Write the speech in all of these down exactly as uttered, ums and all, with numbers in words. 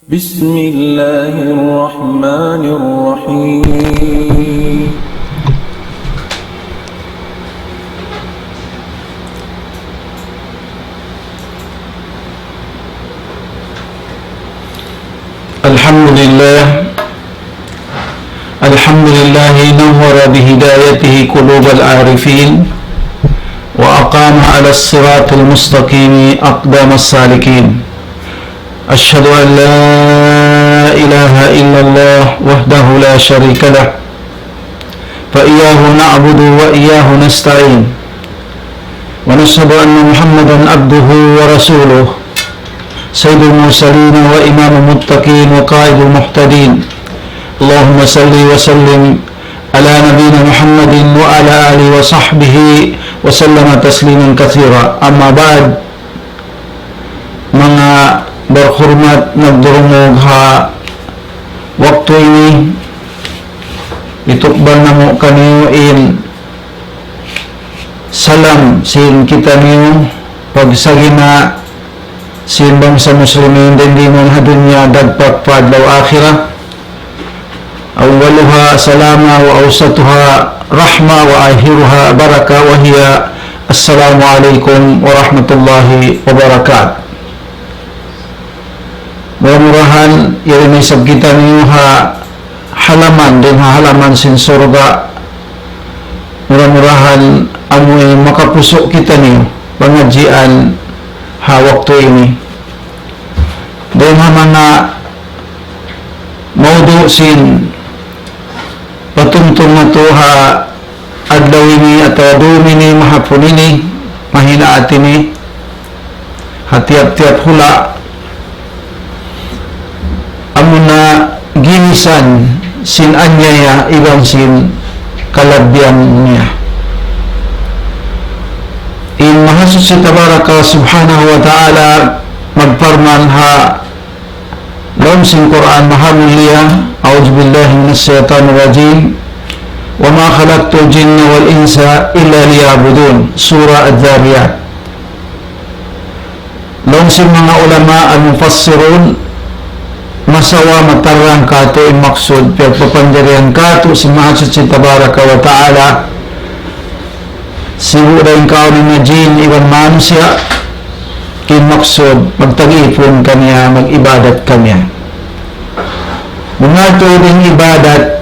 بسم الله الرحمن الرحيم. الحمد لله. الحمد لله نور بهدايته قلوب العارفين، وأقام على الصراط المستقيم أقدام السالكين. أشهد أن لا إله إلا الله وحده لا شريك له، فإياه نعبد وإياه نستعين، ونشهد أن محمدا عبده ورسوله، سيد المرسلين وإمام المتقين وقائد المهتدين. اللهم صل وسلم على نبينا محمد وعلى آله وصحبه وسلم تسليما كثيرا. أما بعد، manga barhurmat nagdurungug ha waktu ini, itukbal namu' kaniyu in salam sin kitaniyu, pagsagina sin bangsa muslimin dayn duun ha dunya dagpak pa adlaw akhirat. أولها سلامة وأوسطها رحمة وآخرها بركة، وهي السلام عليكم ورحمة الله وبركاته. Mura-murahan, yari na isab kitaniyu ha halaman, dayn ha halaman sin surga'. Mura-murahan, amu in makapusu' kitaniyu, pangadjian ha waktu ini. Dayn ha manga mawdu' sin patumtum natu' ha adlaw ini atawa dum ini mahapun ini, mahinaat ini, ha tiyap-tiyap hula', amuna ginisan sin anyaya iban sin kalabbiyan niya. In Mahasuchi Tabaraka Subhanahu wa Ta'ala magparman ha lawm sin Qur'an mahamulia, أعوذ بالله من الشيطان الرجيم، وما خلقت الجن والإنس إلا ليعبدون. Surah Adh-Dhariyat. Laung sin manga ulama al-mufassirun, masawa matarrang kātu' in maksud, piyagpapanjarihan kātu' sin Mahasuchi Tabaraka wa Ta'ala, sibu' da in kaun niya jin iban manusiya', in maksud, magtag-ipun kaniya, mag-ibadat kaniya. Bunnal tuud in ibadat,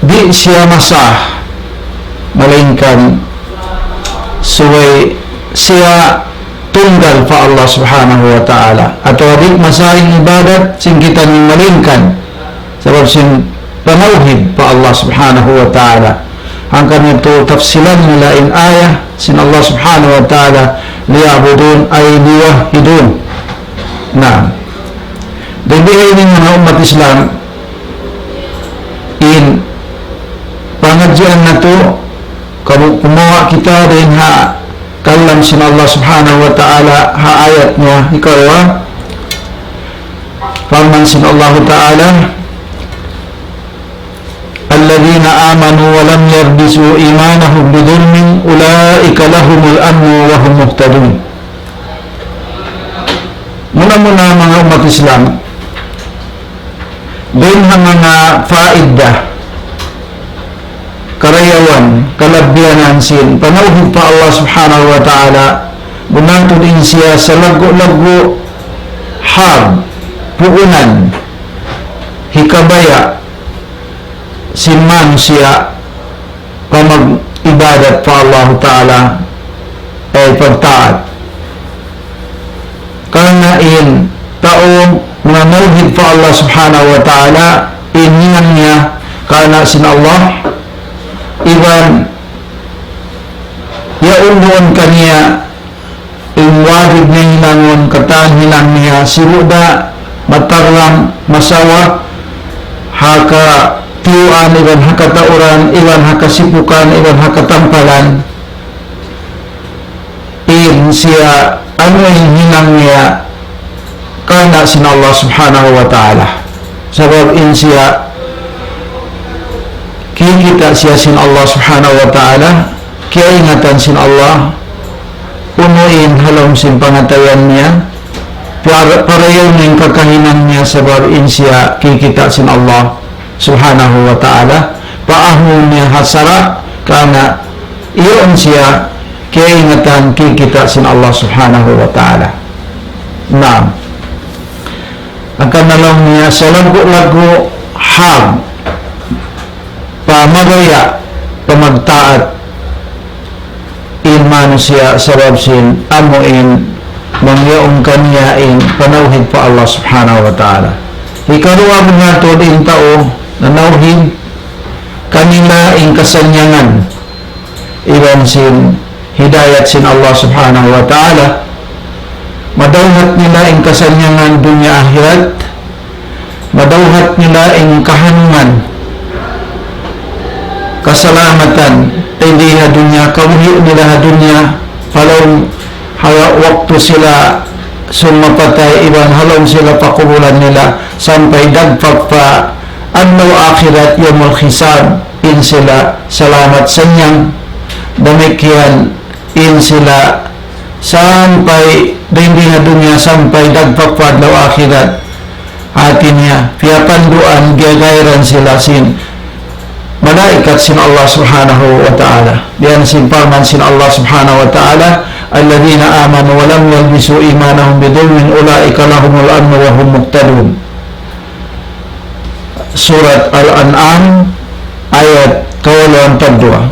di' siya masah, malaingkan subay siya tunggal pa Allah Subhanahu wa Ta'ala. Atawa di' masah in ibadat sin kitaniyu malaingkan sabab sin panawhid pa Allah Subhanahu wa Ta'ala. Hangkan yadtu tafsilan nila in ayat sin Allah Subhanahu wa Ta'ala, ليعبدون أي ليوحدون. Na, dayn di ini manga ummat Islam, in pangadjian natu', kamu-, kumuha kita dayn ha kalam sin Allah Subhanahu wa Ta'ala ha ayat niya hikaruwa, parman sin Allah Ta'ala, الذين آمنوا ولم يلبسوا إيمانهم بظلم أولئك لهم الأمن وهم مهتدون. Muna-muna manga ummat Islam, dayn ha manga faida, karayawan, kalabbiyanan sin panawhid pa Allah Subhanahu wa Ta'ala, bunnal tuud in siya salaggu'-laggu' hag, puunan, hikabaya' sin manusiya' pa mag-ibadat pa Allahu Ta'ala, ay pagtaat. Karna' in tau manawhid pa Allah Subhanahu wa Ta'ala, in hinang niya karna' sin Allah, iban yaun duun kaniya in wajib niya hinangun, katan hinang niya, sibu' da matarrang masawa ha katiyuan, iban ha katauran, iban ha kasipukan, iban ha katampalan. In siya, anu in hinang niya, karna' sin Allah Subhanahu wa Ta'ala. Sabab in siya, kikita' siya sin Allah Subhanahu wa Ta'ala, kiyaingatan sin Allah, unu in ha lawm sin pangatayan niya, Piyar-, parayaw niya in kakahinang niya sabab in siya kikita' sin Allah Subhanahu wa Ta'ala. Paahu niya ha sara' karna' iyan siya kiyaingatan kikita' sin Allah Subhanahu wa Ta'ala. Naam. Hangkan na laung niya salaggu'-laggu' hāl pa mabaya' pa magtaat in manusiya' sabab sin amu in mangyaun kaniya in panawhid pa Allah Subhanahu wa Ta'ala. Hikaruwa, bunnal tuud in tau nanawhid kanila in kasannyangan iban sin hidayat sin Allah Subhanahu wa Ta'ala. Madawhat nila in kasannyangan dunya akhirat. Madawhat nila in kahanungan, kasalamatan, di ha dunya, kabuhi' nila ha dunya, ha lawm ha waktu sila sumapatay, iban ha lawm sila pa kubulan nila, sampay dagpak pa adlaw akhirat, yawmul hisab, in sila salamat sannyang, damikkiyan in sila sampay dindi ha dunya sampay dagpak pa adlaw akhirat. Hati niya, piyapanduan, giyagairan sila sin malaikat sin Allah Subhanahu wa Ta'ala. Biya' sin parman sin Allah Subhanahu wa Ta'ala, الذين آمنوا ولم يلبسوا إيمانهم بظلم أولئك لهم الأمن وهم مهتدون. Surat Al-An'am, ayat kawaluan tagduwa.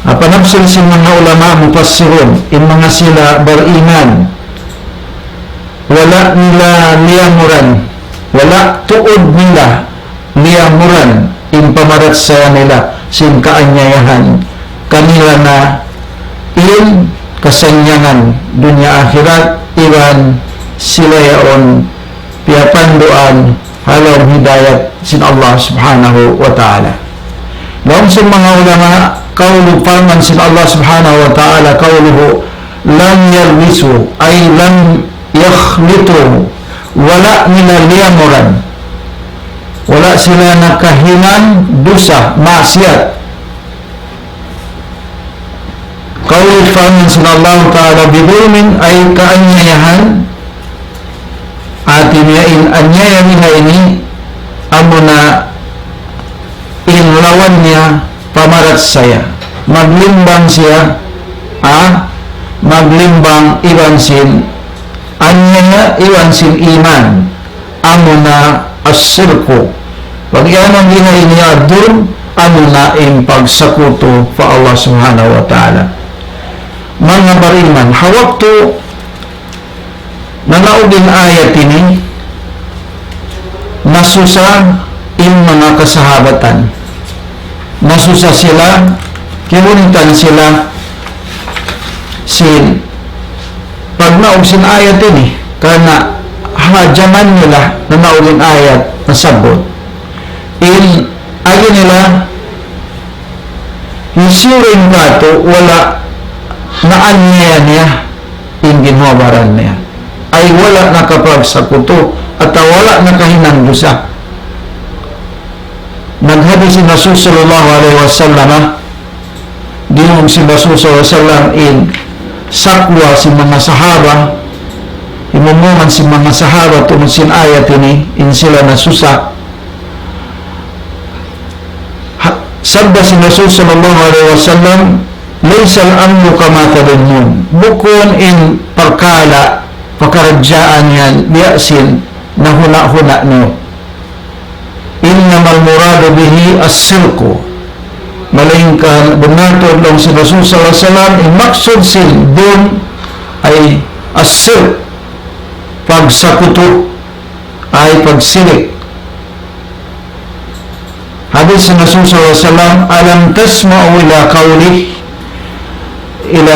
Apa nafsir sin manga ulama mufassirun, in manga sila bariman, wala' nila liyamuran, wala' tuud nila liyamuran in pamarachaya nila sin kaanyayahan kanila na in kasannyangan dunya akhirat iban sila yaun piyapanduan ha lawm hidayat sin Allah Subhanahu wa Ta'ala. Laung sin manga ulama, qawlu, parman sin Allah Subhanahu wa Ta'ala, qawluhu, لم يلبسوا, ay لم يخلطوا, wala' nila liyamuran, wala' sila nakahinang dusa, maksiyat. Qawlu, parman sin Allah Ta'ala, بظلم, ay kaanyayahan, hati niya in anyaya nila ini, amuna in lawan niya pamarachaya. Maglimbang siya, ha, maglimbang iban sin anyaya iban sin iman. Amuna as-sirku. Pag-iyanun di ha ini ad-dulm, amuna in pagsakutu pa Allah Subhanahu wa Ta'ala. Manga bariman, ha waktu nanaug in ayat ini, nasusa in manga kasahabatan. Nasusa sila, kiyuntan sila sin pagnaug sin ayat ini, karna' ha jaman nila nanaug in ayat nasabbut. In agi nila, hisiyu in katu' wala' naanyaya niya in ginhawa-baran niya. Ay wala' nakapagsakutu atawa wala' nakahinang dusa. Naghadis in Rasul sallallahu alayhi wasallam, dinungug sin Rasul sallallahu alayhi wasallam in sakwa sin manga sahaba, himumungan sin manga sahaba tungud sin ayat ini, in sila nasusa. Ha, sabda sin Rasul sallallahu alayhi wasallam, ليس الأمر كما تظنون. Bukun in parkala', pakaradjaan yan, biya' sin nahuna'-huna' niyu. إنما المراد به السرقة. Malaingkan bunnal tuud laung sin Rasul sallallahu alayhi wasallam, in maksud sin dulm ay as-sirk, pagsakutu, ay pagsirik. Hadis Rasul sallallahu alayhi wasallam, ألم تسمعوا إلى قوله، إلى،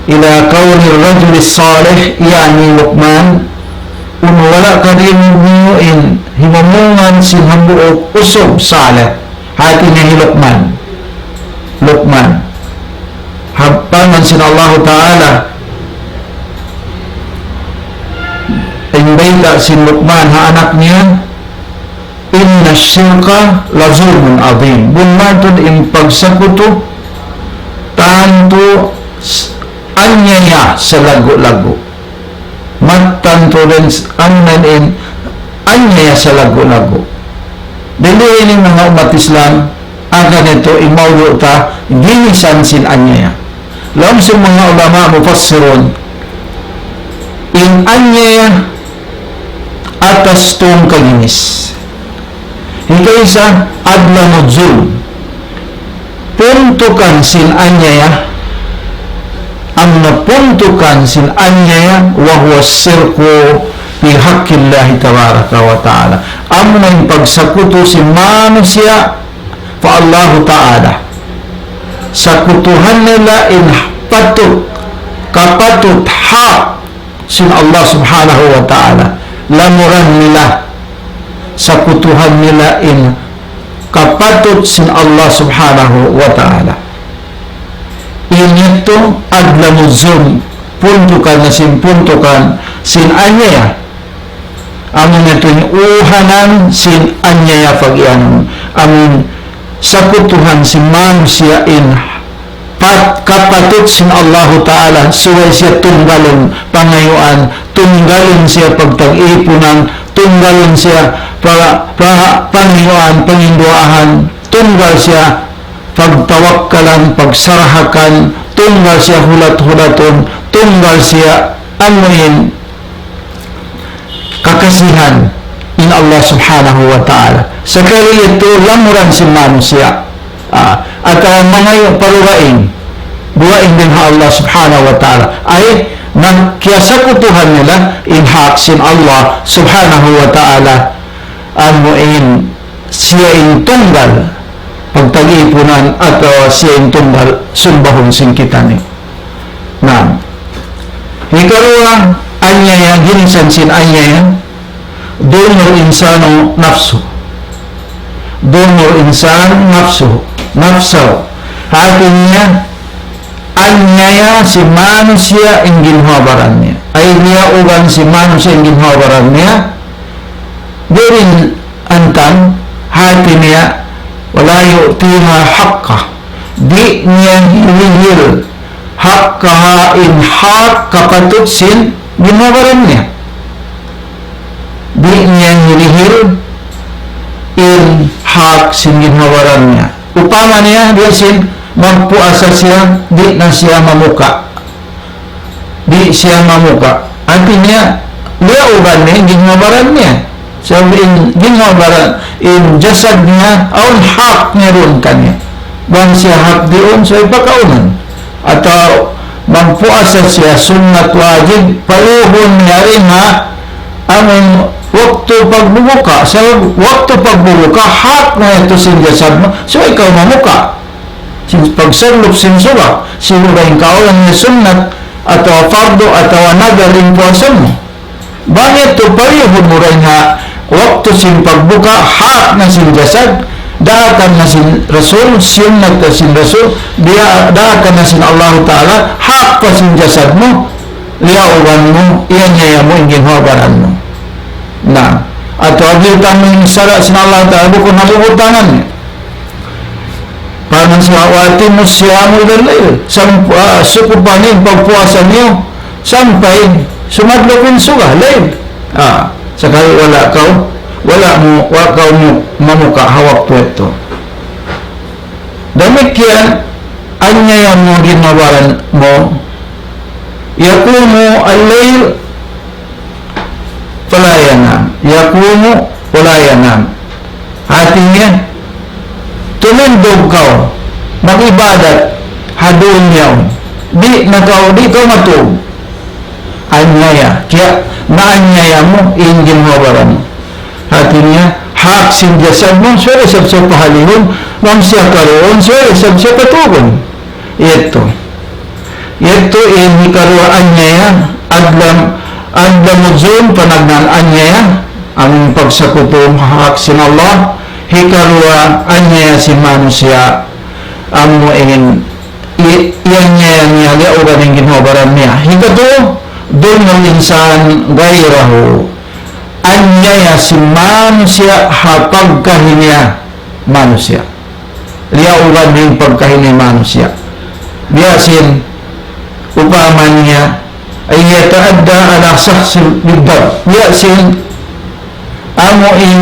إلى قول الرجل الصالح، يعني لقمان. Unu wala' kadimu niyu in himumungan sin hambuuk usug salih, hati niya hi Luqman. Luqman. Ha parman sin Allahu Ta'ala, in bayta' sin Luqman ha anak niya, إن الشرك لظلم عظيم. Bunnal tuud in pagsakutu, tantu s-, anyaya salaggu'-laggu'. Mattan tuud in s-, amuin aniaya salaggu'-laggu'. Dayn ha ini manga ummat Islam, hangkan ini in maudu' ta, ginisan sin aniaya. Laung sin manga ulama mufassirun, in aniaya atas tū kaginis. Hikaisa, adlamu zulm. Puntukan sin aniaya, amuna puntukan sin aniaya, وهو الشرك في حق الله تبارك وتعالى. Amuna in pagsakutu sin manusiya' pa Allahu Ta'ala. Sakutuhan nila in patut, kapatut, hak sin Allah Subhanahu wa Ta'ala. Lamuran nila, sakutuhan nila in kapatut sin Allah Subhanahu wa Ta'ala. Ini tuud adlamu zulm, puntukan na sin puntukan sin aniaya. Amuna tuud in uhanan sin aniaya pag-iyanun. Amun sakutuhan sin manusiya' in pat-, kapatut sin Allahu Ta'ala, subay siya tunggalun pangayuan, tunggalun siya pagtag-ipunan, tunggalun siya pa-, pa-, pangayuan, panginduwaahan, tunggal siya pagtawakkalan, pagsarahakan, tunggal siya hulat-hulatun, tunggal siya amuin kakasihan in Allah Subhanahu wa Ta'ala. Sakali yadtu lamuran sin manusiya'. Ah, atawa mangayu' pa dugaing, dugaing dayn ha Allah Subhanahu wa Ta'ala. Ay, nagkiyasakutuhan nila in hak sin Allah Subhanahu wa Ta'ala. Amuin siya in tunggal pagtag-ipunan atawa siya in tunggal sumbahun sin kitaniyu. Naam. Hikaruwa, aniaya, ginisan sin aniaya, ظلم الإنسان نفسه. ظلم الإنسان نفسه. نفسه. Hati niya, aniaya sin manusiya' in ginhawa-baran niya. Ay, niya ugan sin manusiya' in ginhawa-baran niya. Duun antan hati niya, ولا يؤتيها حقها. Di' niya hirihil حقها, in hak kapatut sin ginhawa-baran niya. Di' niya hirihil in hak sin ginhawa-baran niya. Upama niya, biya' sin magpuasa siya, di' na siya mamuka'. Di' siya mamuka'. Hati niya, liyaugan niya in ginhawa-baran niya. Sabab in ginhawa-baran, in jasad niya, awn hak niya duun kaniya. Bang siya hak duun, subay pakaunun. Atawa magpuasa siya sunnat wajib, payuhun niya dayn ha amun waktu pagbubuka. Sabab waktu pagbubuka, hak na yadtu sin jasad mu, subay kaw mamuka'. Sin pagsallup sin suga, sin uga in kaawnan niya sunnat, atawa fardu, atawa nadar in puasa mu. Bang yadtu payuhun mu dayn ha waktu sin pagbuka, hak na sin jasad, daakan na sin Rasul, sunnat na sin Rasul, biya' daakan na sin Allahu Ta'ala, hak pa sin jasad mu, liyaugan mu, iyaniaya mu in ginhawa-baran mu. Na, atawa biyutang mu in sara' sin Allah Ta'ala, bukun ha bubutangan niya. Parman siya, وأتموا الصيام إلى الليل. Sam-, ah, sukupan niyu in pagpuasa niyu sampay sumadlup in suga, layl. Ah, sakali wala' kaw, wala' mu, wa' kaw mu mamuka' ha waktu yadtu. Damikkiyan, aniaya mu ginhawa-baran mu. يقوم الليل فلا ينام. يقوم ولا ينام. Hati niya, tumindug kaw, mag-ibadat, ha dunya yaun. Di' na kaw, di' kaw matug. Aniaya, kiya, naaniaya mu, in ginhawa-baran mu. Hati niya, hak sin jasad mu, subay isab siya pahalihun, bang siya karuun, subay isab siya patugun. Yadtu. Yadtu in hikaruwa aniaya, adlam, adlamu zulm, panagnaan aniaya, amun pagsakutu ha hak sin Allah, hikaruwa aniaya sin manusiya', amu in, i-, iyaniaya niya liyaugan in ginhawa-baran niya. Hikatu, ظلم الإنسان غيره. Aniaya sin manusiya' ha pagkahi niya manusiya'. Liyaugan in pagkahi niya manusiya'. Biya' sin upama niya, أن يتعدى على شخص بالضبط. Biya' sin amu in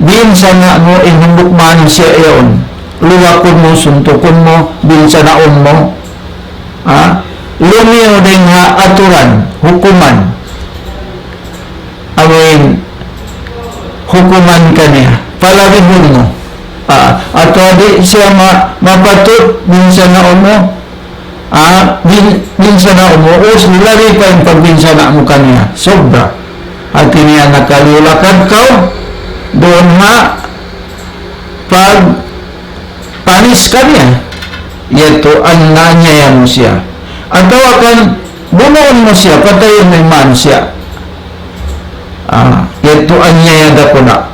binsana' mu in hambuuk manusiya' yaun. Luwakun mu, suntukun mu, binsanaun mu. Ha? Lumiyu dayn ha aturan, hukuman. Amu in hukuman kaniya. Palabihun mu. Ha? Atawa di' siya ma-, mapatut binsanaun mu. Ha? Bin-, binsanaun mu. Us, labi pa in pagbinsana' mu kaniya. Sobra. Hati niya nakalulakad kaw. Duun ha pag-anis kaniya, yadtu aniaya mu siya. Atawa kan bunuun mu siya, patayun mu in manusiya'. Ah, yadtu aniaya dakula'.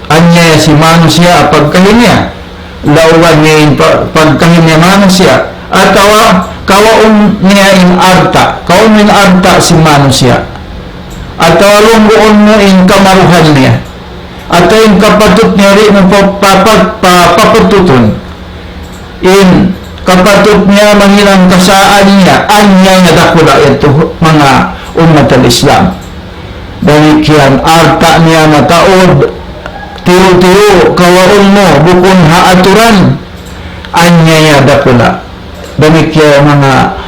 Aniaya sin manusiya' ha pagkahi niya. Laugan niya in pa-, pagkahi niya manusiya'. Atawa kawaun niya in alta'. Kawaun in alta' sin manusiya'. Atawa lungguun mu in kamaruhan niya. Atawa in kapatut niya di' mu pa-, pa-, pa-, pa-, papatutun. In kapatut niya mahinang kasaan niya, aniaya dakula' yadtu manga ummat al-Islam. Damikkiyan alta' niya mataud, tiyu'-tiyu', kawaun mu, bukun ha aturan, aniaya dakula'. Damikkiyan manga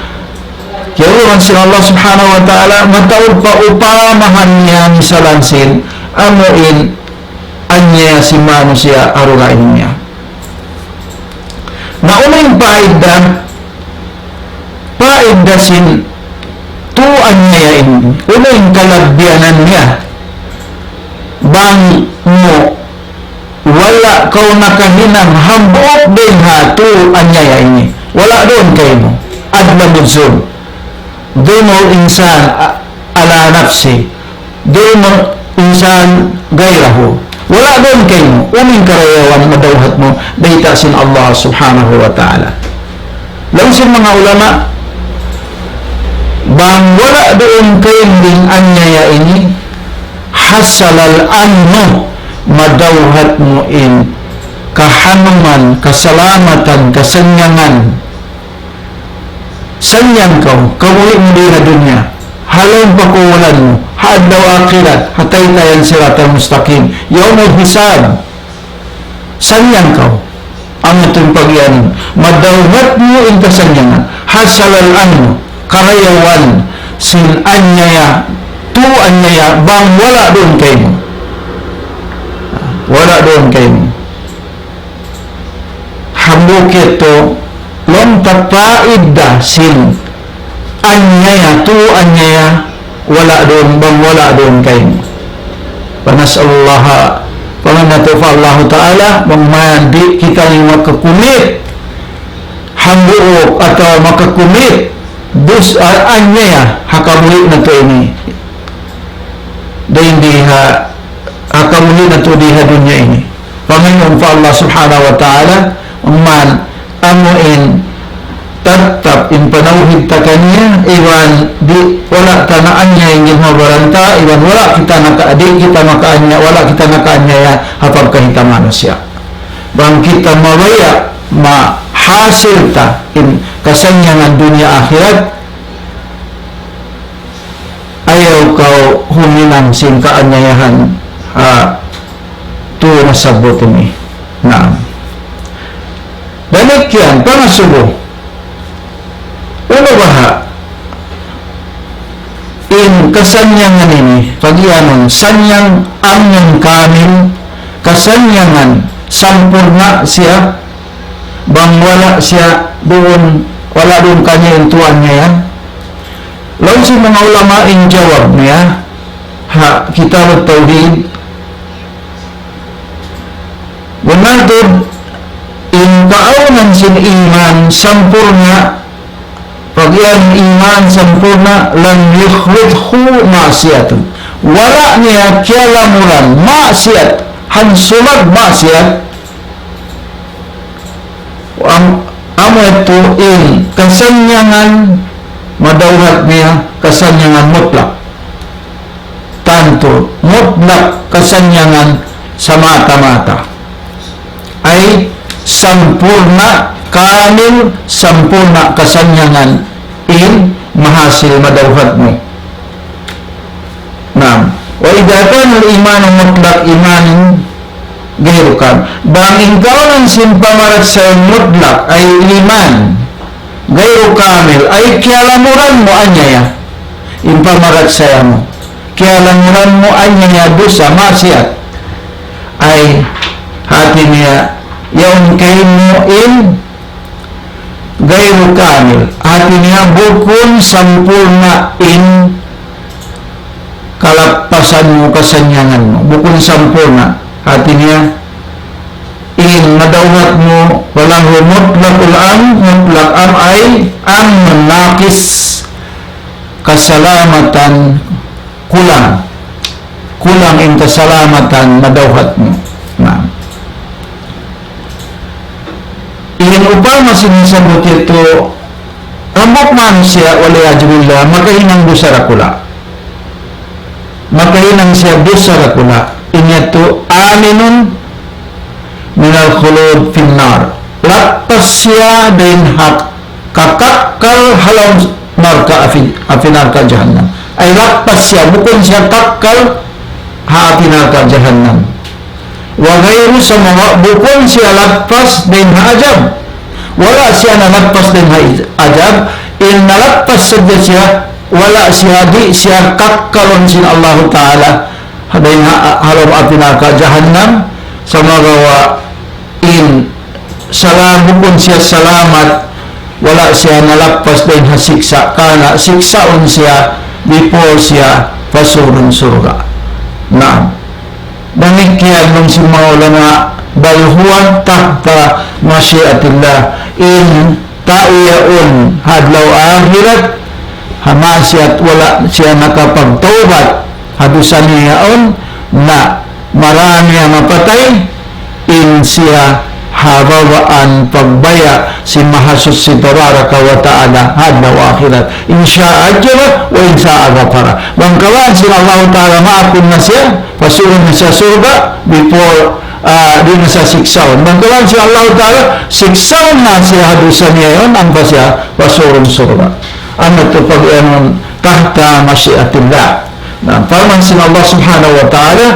kiyaulungan sin Allah Subhanahu wa Ta'ala, mataud pa upamahan niya misalan sin, amu in, aniaya sin manusiya' ha dugaing niya. Na unu in paidda, paidda sin tū aniaya ini, unu in kalabbiyanan niya, bang mu wala' kaw nakahinang hambuuk dayn ha tū aniaya ini. Wala' duun kaymu. عدم الظلم. ظلم الإنسان على نفسه. ظلم الإنسان غيره. Wala' duun kaymu. Unu in karayawan madawhat mu, bayta' sin Allah Subhanahu wa Ta'ala. Laung sin manga ulama, bang wala' duun kaymu in aniaya ini, حصل الأمن, madawhat mu in kahanuman, kasalamatan, kasannyangan. Sanyang kaw, kabuhi' mu di ha dunya. Ha lawm pakulan mu, ha adlaw akhirat, ha taytayan siratal mustaqim, yawmul hisab. Sanyang kaw. Amu tuud in pagiyanun. Madawhat mu in kasannyangan. حصل الأمن, karayawan sin aniaya, tū aniaya, bang wala' duun kaymu. Wala' duun kaymu. Hambuuk yadtu, laung ta paidda sin aniaya, tū aniaya, wala' duun, bang wala' duun kaymu. فنسأل الله, pangayu' natu' pa Allah Ta'ala, bang man di' kita ini makakumit, hambuuk atawa makakumit, dus, a-, aniaya, ha kabuhi' natu' ini. Dayn di ha, ha kabuhi' natu' di ha dunya ini. Pangayuun pa Allah Subhanahu wa Ta'ala, man amu in tattap in panawhid ta kaniya, iban di' wala' ta naaniaya in ginhawa-baran ta, iban wala' kita naka-, di' kita makaaniaya, wala' kita nakaaniaya ha pagkahi ta manusiya'. Bang kita mabaya' mahasil ta in kasannyangan dunya akhirat, ayaw kaw huminang sin kaaniayahan, ha, tū nasabbut ini. Naam. Damikkiyan, pangasubu. Unu baha' in kasannyangan ini, pagiyanun, sanyang amnun kamil, kasannyangan sampurna' siya, bang wala' siya duun, wala' duun kaniya in tū aniaya. Laung sin manga ulama in jawab niya, ha Kitab Tawhid, bunnal tuud in kaawnan sin iman sampurna', pagiyan iman sampurna', لم يخلطه معصية. Wala' niya kiyalamuran maksiyat, hansulag maksiyat, Am-, amu yadtu in kasannyangan madawhat niya kasannyangan mutlak. Tantu, mutlak kasannyangan samata-mata. Ay sampurna', kamil, sampurna' kasannyangan in mahasil madawhat mu. Naam. وإذا كان الإيمان المطلق إيمانا غير كامل. Bang in kaunan sin pamarachaya mutlak ay iman غير كامل, ay kiyalamuran mu aniya in pamarachaya mu. Kiyalamuran mu aniya dusa, maksiat. Ay, hati niya, yaun kaymu in غير كامل. Hati niya bukun sampurna' in kalappasan mu, kasannyangan mu. Bukun sampurna'. Hati niya in madawhat mu, وله مطلق الأمن, mutlak am ay أمن ناقص, kasalamatan kulang. Kulang in kasalamatan madawhat mu. Na. In upama sin nasabbut yadtu, hambuuk manusiya', والعياذ بالله, makahinang dusa dakula'. Makahinang siya dusa dakula'. In yadtu آمن من الخلود في النار. Lappas siya dayn ha kakakkal ha lawm narka' api, api narka' jahannam. Ay lappas siya, bukun siya kakkal ha api narka' jahannam. وغير, sumagawa' bukun siya lappas dayn ha ajab. Wala' siya nalappas dayn ha ij-, ajab. In nalappas sadja siya, wala' siya, di' siya kakkalun sin Allahu Ta'ala dayn ha, ha lawm api narka' jahannam. Sumagawa' in sala-, bukun siya salamat, wala' siya nalappas dayn ha siksa', karna' siksaun siya before siya pasurun surga'. Naam. Damikkiyan laung sin manga ulama, بل هو تحت مشيئة الله. In tau yaun ha adlaw akhirat, ha maksiat wala' siya nakapagtawbat, ha dusa niya yaun, na marā niya mapatay, in siya ha bawaan pagbaya' sin Mahasuchi Tabaraka wa Ta'ala ha adlaw akhirat. إن شاء عجل وإن شاء غفر. Bang kabayaan sin Allahu Ta'ala, maapun na siya, pasurun na siya surga', before, ah, di' na siya siksaun. Bang kabayaan sin Allahu Ta'ala, siksaun na siya ha dusa niya yaun, ampa siya pasurun surga'. Amu yadtu pag-iyanun تحت مشيئة الله. Na, parman sin Allah Subhanahu wa Ta'ala,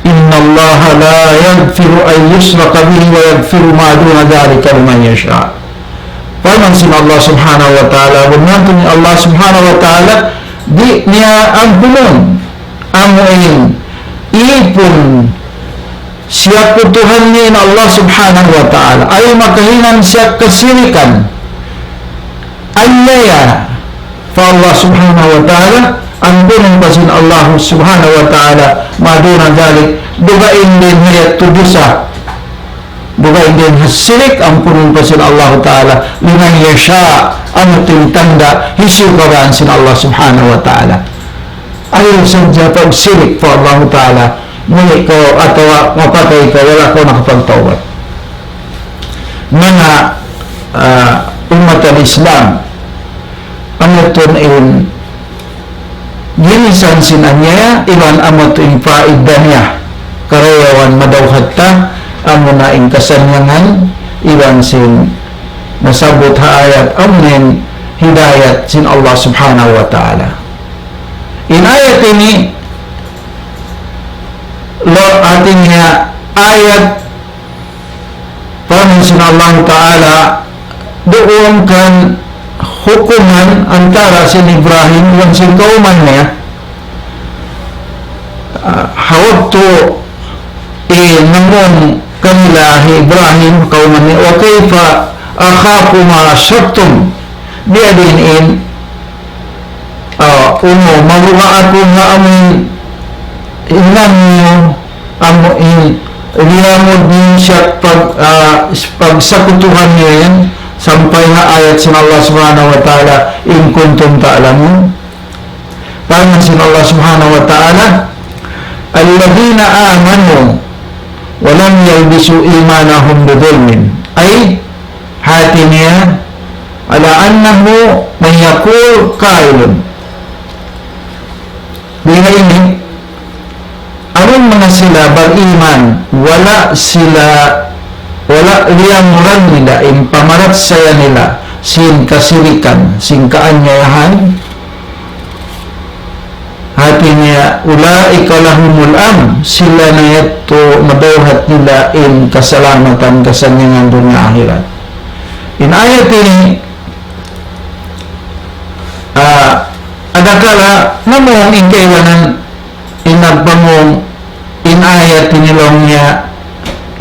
إن الله لا يغفر أن يشرك به ويغفر ما دون ذلك لمن يشاء. Parman sin Allah Subhanahu wa Ta'ala, bunnal tuud in Allah Subhanahu wa Ta'ala, di' niya ampunun amu in ipun siyakutuhan niya in Allah Subhanahu wa Ta'ala. Ay makahinang siya kasirikan, aniaya pa Allah Subhanahu wa Ta'ala, ampunun pa sin Allah Subhanahu wa Ta'ala, ما دون ذلك, dugaing dayn ha yadtu dusa. Dugaing dayn ha sirik, ampunun pa sin Allahu Ta'ala, لمن يشاء, amu in tanda', hisiyu kabayaan sin Allah Subhanahu wa Ta'ala. Ayaw sadja pagsirik pa Allahu Ta'ala, muli kaw atawa mapatay kaw, wala' kaw nakapagtawbat. Manga, ah, ummat al-Islam, amu yadtu in ginisan sin aniaya, iban amu yadtu in paidda niya. Karayawan madawhat ta, amuna in kasannyangan, iban sin nasabbut ha ayat, amuna in hidayat sin Allah Subhanahu wa Ta'ala. In ayat ini, laung, hati niya ayat parman sin Allah Ta'ala, duun kan hukuman antara sin Ibrahim iban sin kawman niya. Ah, ha waktu, eh, namung kanila hi Ibrahim, kawman niya, وكيف أخاف ما أشركتم. Biya' diin in, ah, unu, mabuga' aku ha amu in hinang niyu, amu in liyamud niyu siya pag, ah, pagsakutuhan niyu yan, sampay ha ayat sin Allah Subhanahu wa Ta'ala, إن كنتم تعلمون. Parman sin Allah Subhanahu wa Ta'ala, الذين آمنوا ولم يلبسوا إيمانهم بظلم. Ay, hati niya, على أنه من يقول قائل. Dayn ha ini, amun manga sila beriman, wala' sila, wala' liyamuran nila in pamarachaya nila sin kasirikan, sin kaaniayahan, hati niya أولئك لهم الأمن, sila na yadtu madawhat nila in kasalamatan, kasannyangan dunya akhirat. In ayat ini, ah, adakala namung in kaibanan in nagpamung in ayat ini laung niya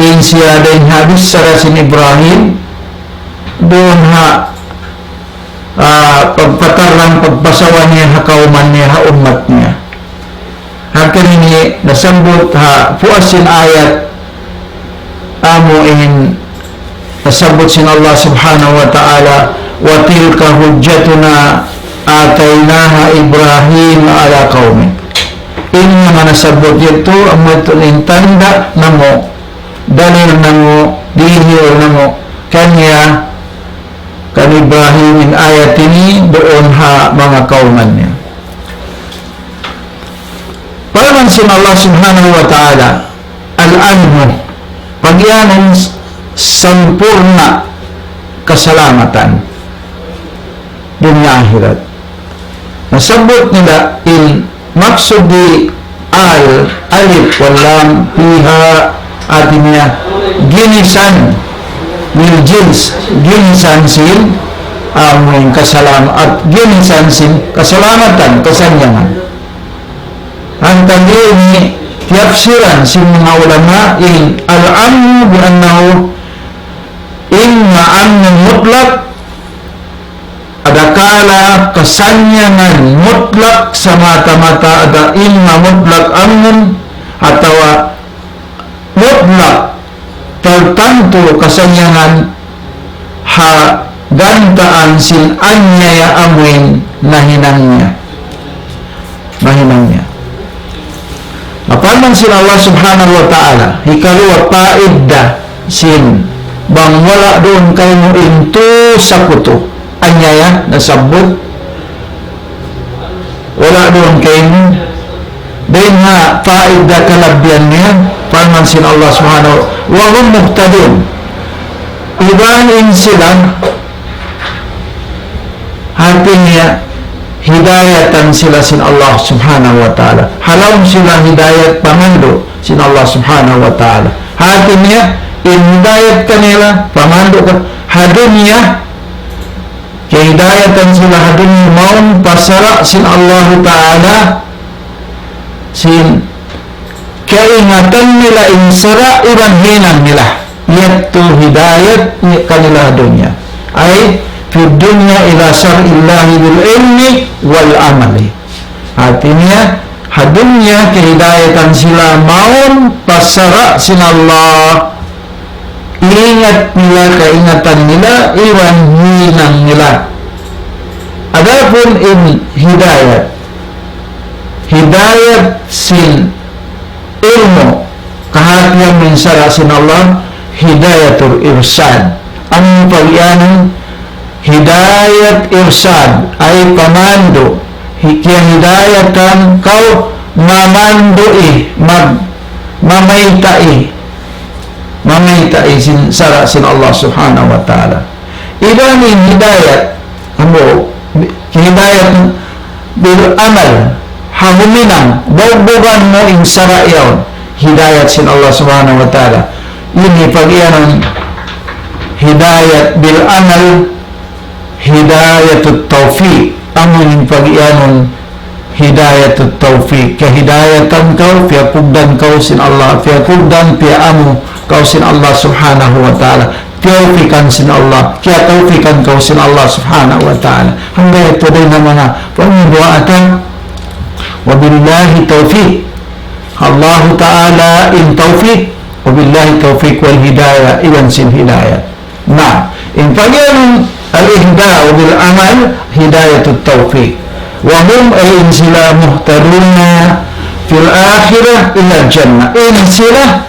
in siya dayn ha bichara sin Ibrahim, duun ha, ah, pagpatarrang, pagpasawa niya ha kawman niya, ha ummat niya. Hangkan ini nasabbut ha puas sin ayat, amu in nasabbut sin Allah Subhanahu wa Ta'ala, وتلك حجتنا آتيناها إبراهيم على قومه. In manga nasabbut yadtu, amu yadtu in tanda' namu', dalil namu', dihil namu', kaniya, kan Ibrahim in ayat ini duun ha manga kawman niya. Parman sin Allah Subhanahu wa Ta'ala, الأمن, pagiyanun sampurna' kasalamatan dunya akhirat. Nasabbut nila in maksud di al, alif, wal lam, fiha, hati niya ginisan, lil jins, ginisan sin, amu in kasalam-, at ginisan sin kasalamatan, kasannyangan. Hangkan ini tiyapsiran sin manga ulama in الأمن بأنه إما أمن مطلق, adakala kasannyangan mutlak samata-mata, ada imma mutlak amnun atawa mutlak tartantu kasannyangan ha gantaan sin anyaya amuin nahinang niya. Mahinang niya. Parman sin Allah Subhanahu wa Ta'ala, hikaruwa paidda sin bang wala' duun kaymu in tu sakutu. Anyaya nasabbut, wala' duun kaymu. Dayn ha paidda kalabihan niya, parman sin Allah Subhanahu wa, وهم مهتدون. Iban in sila, hati niya, hidayatan sila sin Allah Subhanahu wa Ta'ala. Ha lawm sila hidayat, pamandu' sin Allah Subhanahu wa Ta'ala. Hati niya, in hidayat kanila, pamandu' ka, ha dunya, kahidayatan sila ha dunya mawn pa sara' sin Allah Ta'ala, sin kaingatan nila in sara' iban hinang nila. Yadtu hidayat ni-, kanila ha dunya. أي في الدنيا إلى شرع الله بالعلم والعمل. Hati niya, ha dunya kahidayatan sila mawn pa sara' sin Allah. Ingat nila, kaingatan nila, iban hinang nila. Adapun in hidayat, hidayat sin ilmu', kahatihan in sara' sin Allah, hidayatul irsyad. Amu in pagiyanun hidayat irsyad, ay pamandu', hi-, kiyahidayatan kaw mamandu'i, mag-, mamaytai, mamaytai sin sara' sin Allah Subhanahu wa Ta'ala. Iban in hidayat, ambo, hidayat bil amal, ha huminang, bugbugan mu in sara' yaun, hidayat sin Allah Subhanahu wa Ta'ala. Ini pagiyanun hidayat bil amal, hidayatut tawfiq, amu in pagiyanun hidayatut tawfiq. Kahidayatan kaw, piyakugdan kaw sin Allah, piyakugdan, piyaamu kaw sin Allah Subhanahu wa Ta'ala. Tiyawfikan sin Allah, kiyatawfikan kaw sin Allah Subhanahu wa Ta'ala. Hangga yadtu dayn ha manga pangduwaa ta, وبالله التوفيق. Allah Ta'ala in tawfiq, وبالله التوفيق والهداية, iban sin hidayat. Na, in pagiyanun al-ihda'u bil amal, hidayatut tawfiq. وهم, ay in sila, مهتدون في الآخرة إلى الجنة. In sila,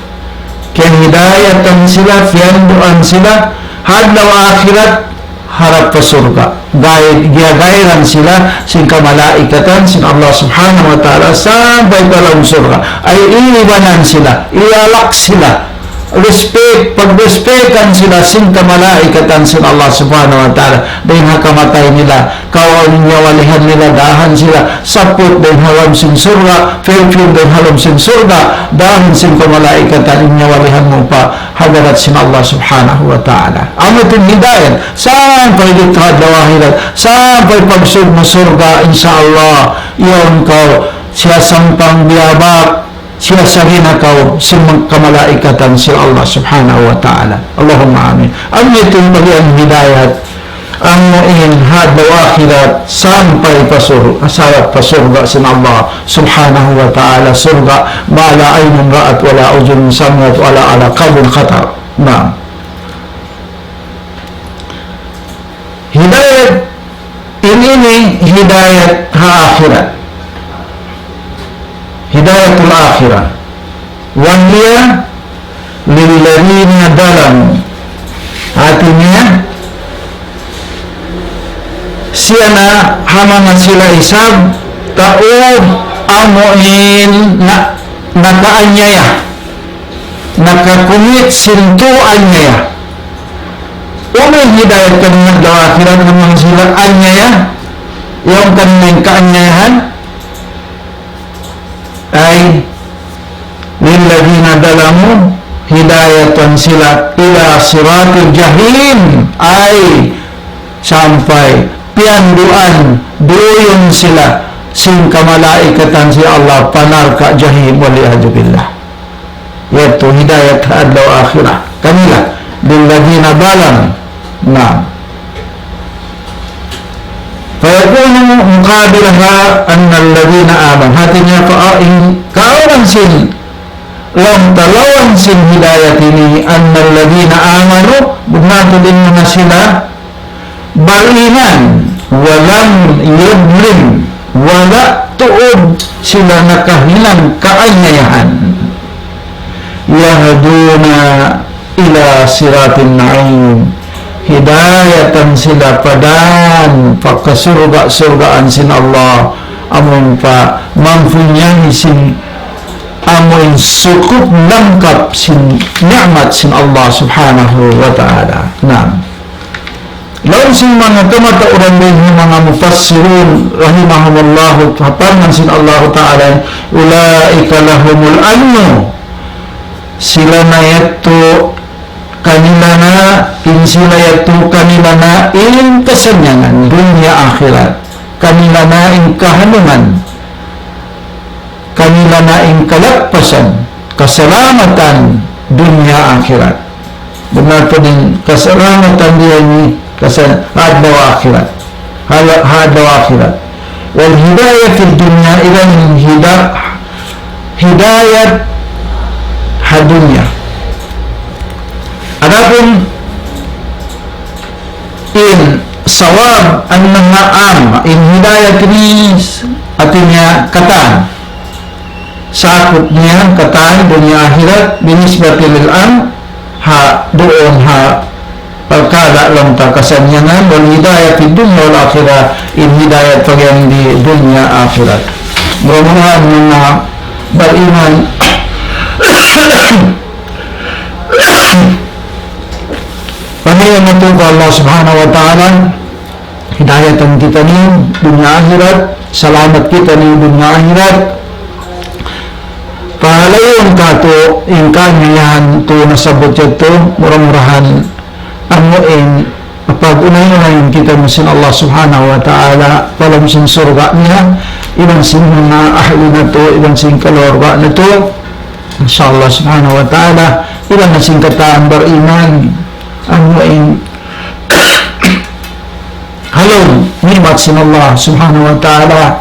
kiyahidayatan sila, piyanduan sila, ha adlaw akhirat, harap pa surga'. Gay-, giyagayran sila sin kamalaikatan sin Allah Subhanahu wa Ta'ala sampay pa lawm surga'. Ay iibanan sila, iyalak sila. respect, pag-respectan sila sin kamalaikatan sin Allah Subhanahu wa Ta'ala. Dayn ha kamatay nila, kaw in nyawalihan nila, dahan sila, saput dayn ha lawm sin surga', perfume dayn ha lawm sin surga', dahan sin kamalaikatan in nyawalihan mu pa hadarat sin Allah Subhanahu wa Ta'ala. Amu in hidayat, sampay didtu ha adlaw akhirat, sampay pagsud mu surga', insya Allah, yaun kaw, siyasampang biyabak, siyasarinakaw sin kamalaikatan sin Allah Subhanahu wa Ta'ala. Allahumma amin. Amu in pag'iyan hidayat, amu in ha adlaw akhirat, sampay pa sur-, sampay pa surga' sin Allah Subhanahu wa Ta'ala, surga' ما لا عين رأت ولا أذن سمعت ولا على قلب خطر. Naam. Hidayat ini, ini hidayat ha akhirat. Hidayatul akhirah. وهي للذين ظلموا. Hāti niya, siya na ha manga sila isab tau amu in na, nakaanyaya, nakakumit sin tuud anyaya. Unu in hidayat kaniya ha adlaw akhirat ha manga sila anyaya, yaun kaniya in kaanyayahan, ay, للذين ظلموا hidayatan sila إلى صراط الجحيم, ay, sampay piyanduan, duyun sila sin kamalaikatan sin Allah pa narka' jahim, والعياذ بالله. Yadtu hidayat ha adlaw akhirat. Kanila, للذين ظلموا. Naam. فيكون مقابلها أن الذين آمنوا. Hāti niya pa in kaawnan sin, laung ta lawan sin hidayat ini, أن الذين آمنوا, bunnal tuud in manga sila bariman, ولم يظلموا, wala' tuud sila nakahinang kaanyayahan. يهدون إلى صراط النعيم. Hidayatan sila pa dan pa kasurga'-surgaan sin Allah, amun pa mampunyai sin amun sukup langkap sin ni'mat sin Allah Subhanahu wa Ta'ala. Naam. Laung sin manga kamatauran dayn ha manga mufassirun rahimahumullahu, ha parman sin Allahu Ta'ala, أولئك لهم الأمن. Sila na yadtu kanila na, in sila yadtu kanila na in kasannyangan dunya akhirat. Kanila na in kahanungan. Kanila na in kalappasan, kasalamatan dunya akhirat. Bunnal tuud in kasalamatan dunya ini, kasal-, ha adlaw akhirat. Ha la-, ha adlaw akhirat. والهداية في الدنيا, iban in hida-, hidayat ha dunya. Adapun in sawab أنها عامة, in hidayat ini hāti niya katan. Sakup niya katan dunya akhirat, بالنسبة للأمن, ha duun ha parkala' laung ta kasannyangan, والهداية في الدنيا والآخرة, in hidayat pag'iyan di dunya akhirat. Mura-murahan manga bariman, pangayuun natu' pa Allah Subhanahu wa Ta'ala, hidayatan kitaniyu dunya akhirat, salamat kitaniyu dunya akhirat. Palayuun katu' in kaanyayahan tu nasabbut yadtu, mura-murahan amu in pag-unay-unayan kitaniyu sin Allah Subhanahu wa Ta'ala pa lawm sin surga' niya, iban sin manga ahli natu', iban sin kaluarga natu'. Insya Allah Subhanahu wa Ta'ala, iban na sin katan bariman, amu in ha lawm ni'mat sin Allah Subhanahu wa Ta'ala,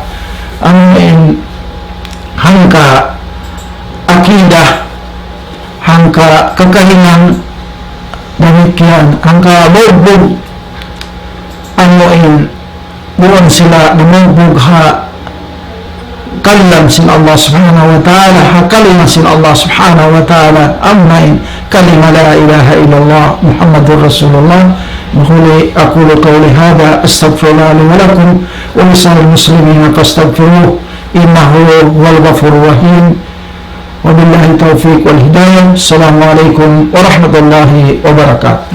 amu in hangka akidah, hangka kakahinang, damikkiyan hangka bugbug, amu in duun sila namugbug ha kalam sin Allah Subhanahu wa Ta'ala, ha kalima sin Allah Subhanahu wa Ta'ala, amuna in kalima لا إله إلا الله محمد رسول الله. أقول قولي هذا أستغفر الله لي ولكم ولسائر المسلمين فاستغفروه إنه هو الغفور الرحيم. وبالله التوفيق والهداية. السلام عليكم ورحمة الله وبركاته.